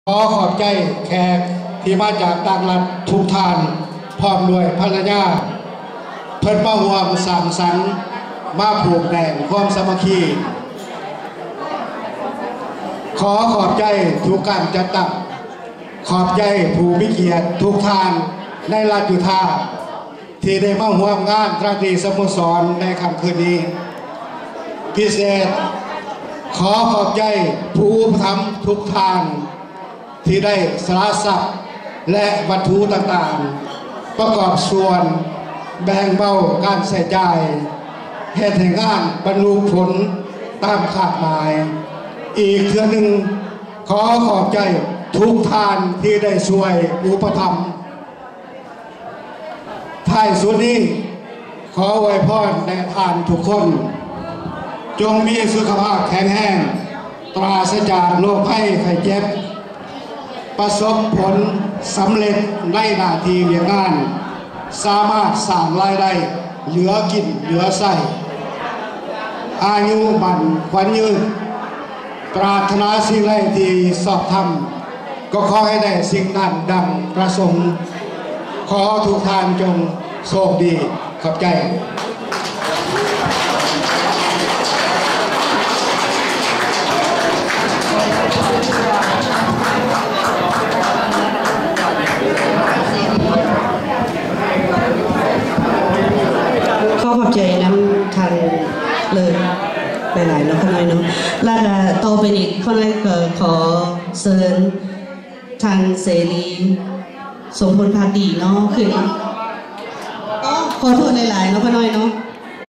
ຂໍຂອບໃຈແຂກທີ່ມາຈາກຕ່າງລັດທຸກທ່ານ ພ້ອມດ້ວຍພັນລະຍາ ເພິ່ນມາຮ່ວມສ້າງສັນ ມາຜູກແໜ້ນຄວາມສາມັກຄີ. ຂໍຂອບໃຈທຸກການຈັດຕັ້ງ. ຂອບໃຈຜູ້ມີກຽດທຸກທ່ານໃນລັດຢູທາ ທີ່ໄດ້ມາຮ່ວມງານລາຕຣີສະໂມສອນໃນຄ່ຳຄືນນີ້. ພິເສດ, ຂໍຂອບໃຈຜູ້ອຸປະຖຳທຸກທ່ານ ທີ່ໄດ້ສະຫຼະຊັບ ແລະ ວັດຖຸຕ່າງໆ ປະກອບສ່ວນແບ່ງເບົາການໃຊ້ຈ່າຍ ເຮັດໃຫ້ງານບັນລຸຜົນຕາມຄາດໝາຍ. ອີກເທື່ອໜຶ່ງ, ຂໍຂອບໃຈທຸກທ່ານທີ່ໄດ້ຊ່ວຍອຸປະຖຳ. ທ້າຍສຸດນີ້, ຂໍອວຍພອນແດ່ທ່ານທຸກຄົນ, ຈົ່ງມີສຸຂະພາບແຂງແຮງ, ປາສະຈາກໂລກໄພໄຂ້ເຈັບ, ປະສົບຜົນສຳເລັດໃນໜ້າທີ່ວຽກງານ, ສາມາດສ້າງລາຍໄດ້ເຫຼືອກິນເຫຼືອໃຊ້, ອາຍຸໝັ້ນຂວັນຍືນ, ປາດຖະໜາສິ່ງໃດທີ່ຊອບທຳ, ກໍຂໍໃຫ້ໄດ້ສິ່ງນັ້ນດັ່ງປະສົງ. ຂໍທຸກທ່ານຈົ່ງໂຊກດີ. ຂອບໃຈ. ຂໍຂອບໃຈນຳທ່ານເລີດຫຼາຍໆເນາະ ຂ້ານ້ອຍເນາະ. ແລ້ວກໍຕໍ່ໄປນີ້ ຂ້ານ້ອຍກໍຂໍເຊີນທ່ານເສລີ ສົມພົນພັກດີເນາະ ຂຶ້ນ. ຂໍໂທດຫຼາຍໆເນາະ ຂ້ານ້ອຍເນາະ.